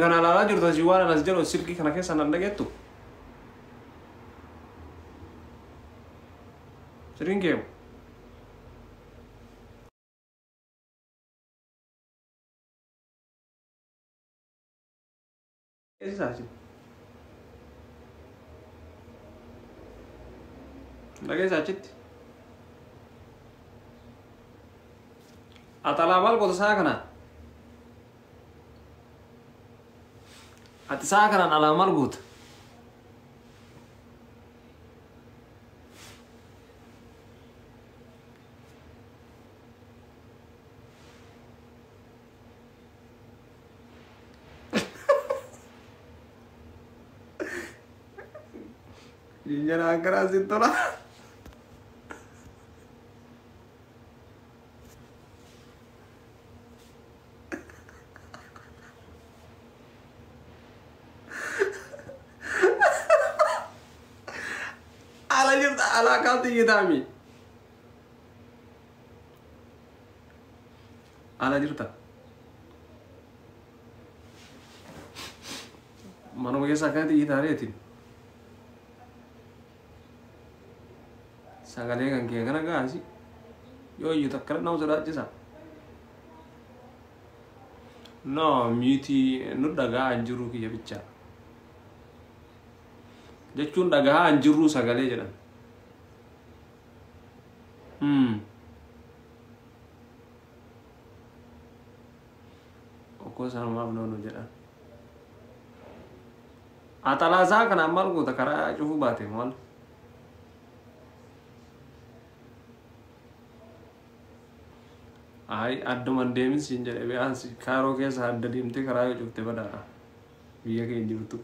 Kana ilaalaa jirtu asii waan anas jedhu silkii kana keessa nan dhageettu. Sirriin keemu. Eessa asii? Dhageessa achitti. Atalaa maal goota sa'a kana? Ati sa'a kanaan alaa maal goota? Jinjana akkanaa sitti tola. Ala jirta alaa kaatti iyyitaami. Ala jirta. Manuma keessa akkanatti iyyitaareetiin. Sagalee kan kee kana gaasi. Yoo iyyitu akkana nama sodaachisa. No, miti nu dhagaa hin jirru kiyya bichaa. Jechuun dhagaa hin jirru sagalee jedhan. Okkoo sanumaaf noonu jedhan. Atalaasaa kanaan maal goota karaa cufuu baate maal? Ay, adduman deemin siin jedhe be'aansi kaaroo keessa adda deemtee karaa yoo cufte badaadha. Biyya kee hin jirtu.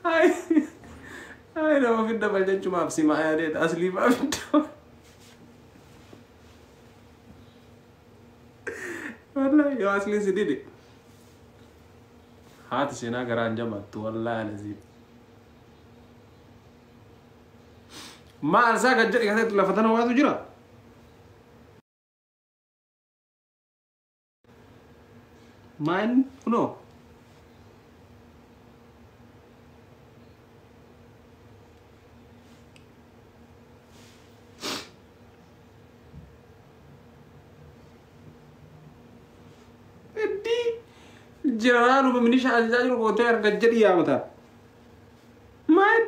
Ay, ay nama fidda bal jechumaaf si ma'aa aslii maa fidda. Wallahi yoo asliin si dide. Haati seenaa garaan jabaattu wallahi alaziim. Maal isaa kan jedhe keessatti lafa tana waatu jira. Maal kunoo. Iddii jeneraaluma milishaa ajajaa jiru gootee arga jedhi yaamata. Maal?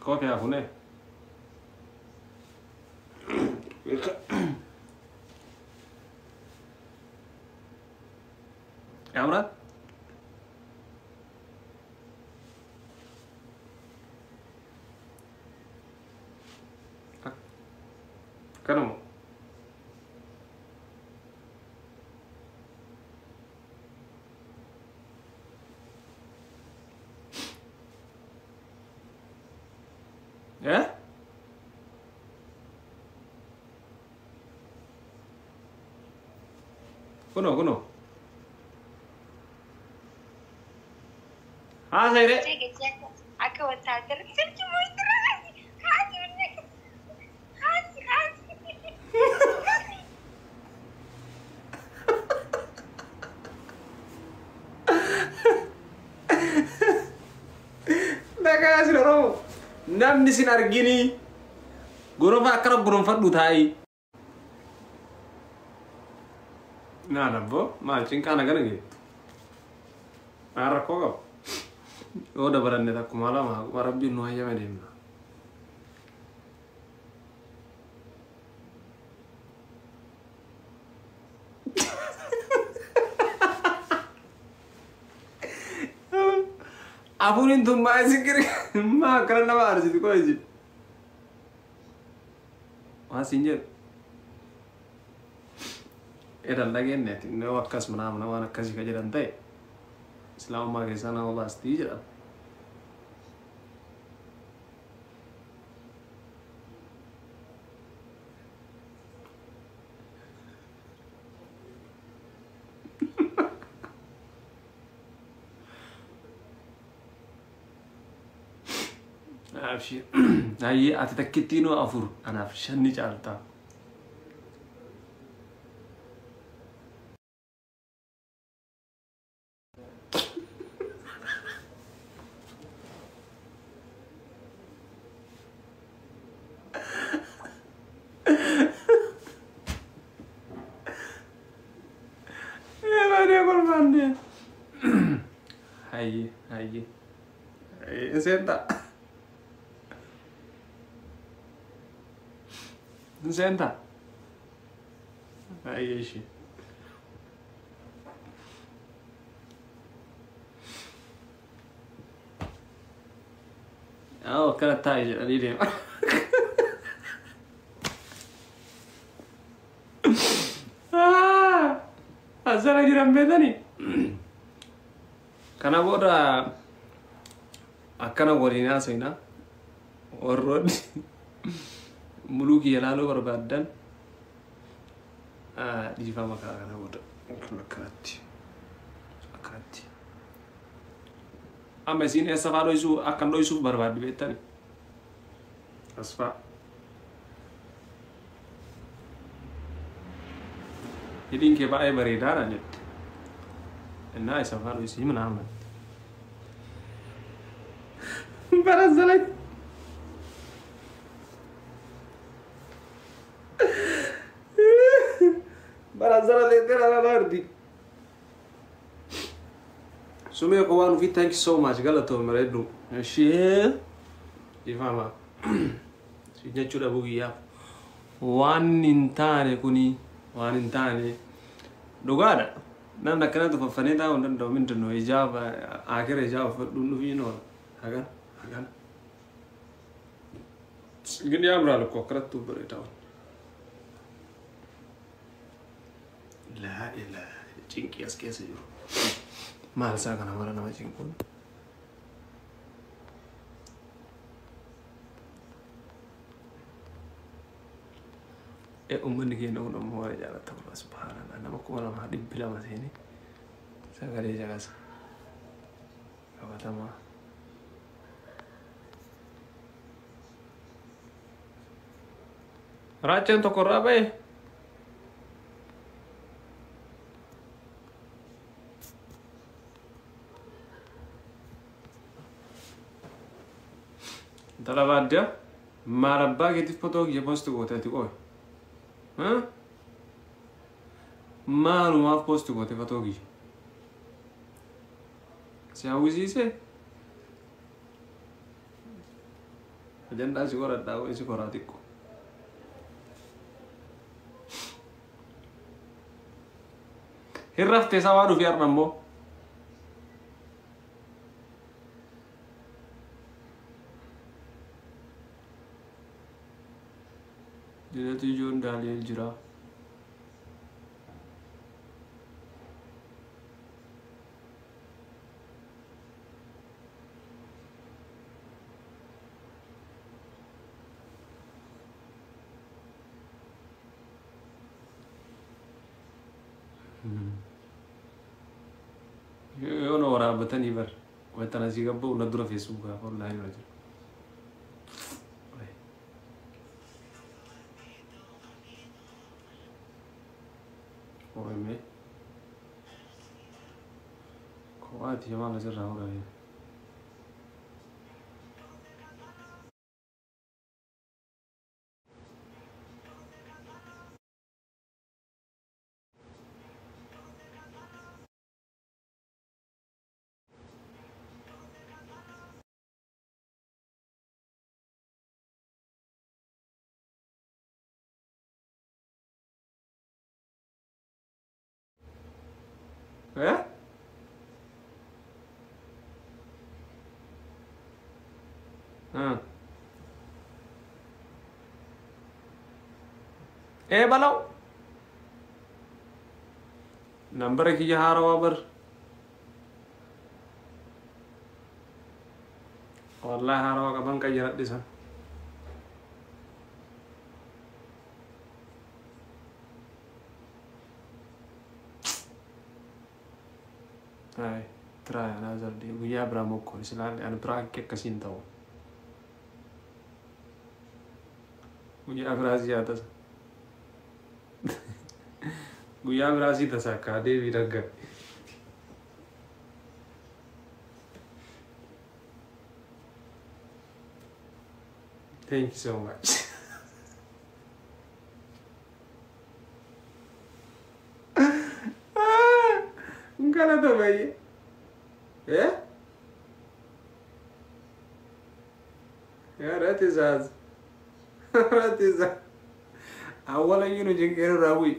Koofii haa funee. Yaamraat? Kanuma. Eh? Kunoo kunoo. Haasa'e. Akka wattaadara silki moyitira haati haati haati. Dhagaa isin Oromoo. Namni isin arginii gorofa akkana goronfadhu taa'i. Naan abboo maal cinqaan akkana geettu. Naan rakkoo qaba. Yoo dabalanne takkuma lama akkuma rabbiin nu hayyame deemna. Afuriin tun maa isin giri maa akkana nama aarsitu koo isin. Waa siin jedhu. Edan dhageenye ati yoo akkas manaamna waan akkasii ka jedhan ta'e islaamummaa keessaa nama baastii jedhan. Abshir. Ayyee ati takkittiinoo afur anaaf shanni caaltaa. Baay'ee barbaanne. Hayyee hayyee. Seentaa. Seentaa. Hayyee ishee. Yaa akkana taa'e jedhanii deema. Asirra jiran beekanii. Kana booda akkana waliin haasofna. Warroonni muluu kiyya ilaaluu barbaaddan dhiifama ka'a kana booda akkanatti akkanatti. Amma isiin eessa fa'aa dho'isuu akkan dho'isuuf barbaaddi beektani? As fa'a. Hidhiin kee baay'ee bareedaadha jette. Innaa isa fa'aa dho'isii minaamin. Barazzalay. Barazzala teettee la ardi. Sumee koo waan ofii thank you so much galatoom bareeddu. Ishee ifama. Si jechuu dhabuu guyyaaf. Waan hin taane kuni waan hin taane dhugaadha. Namni akkanatti uffannee taa'uu hin danda'u mindinoo ijaaf akira ijaaf uffadhuun dhufiin oola. Hagan hagan. ግን ያምራል እኮ akkanatti bareedaa. Laa ilaa cinqii as keessa jiru. Maal isaa kana mara nama cinquun. Uummanni keenya kun ammoo waan jaalata kun subhaanallah nama 2200 seenee sagalee caqasa. Qabatamaa. Raacheen tokko irraa ba'e. Intala baadiyyaa maal abbaa keetiif fotoo kiyya post goote ati qoy. Maalumaaf post goote fotoo kiyya? Si hawwisiisee? Ajandaa si qoradhaa qoy si qoraa xiqqoo. Hin raftee isaa waan dhufee har'a immoo. Dilati ijoon Daani'el jira. Yoo na waraabbatanii bar wanta asii gabba'u na dura feesbuukaa onlaayinii irra jiru. Qo'amee kophaati maal asirraa waraabee. Eh? Eh balau. Nambara kiyya haarawaa bar. Wallahi haarawaa qaban qayyaradhe san. Ay, try another day. Guyyaa biraa mokkoo silaalee ani prank akkasiin ta'u. Guyyaa biraasii haa tasa. Guyyaa biraasii tasa akka deebii dhaggabe. Thank you so much. Galata baay'ee. Eh? Yaa tizaaz. Tizaaz. Awwala iyyuu nu jinqeeru raawwi.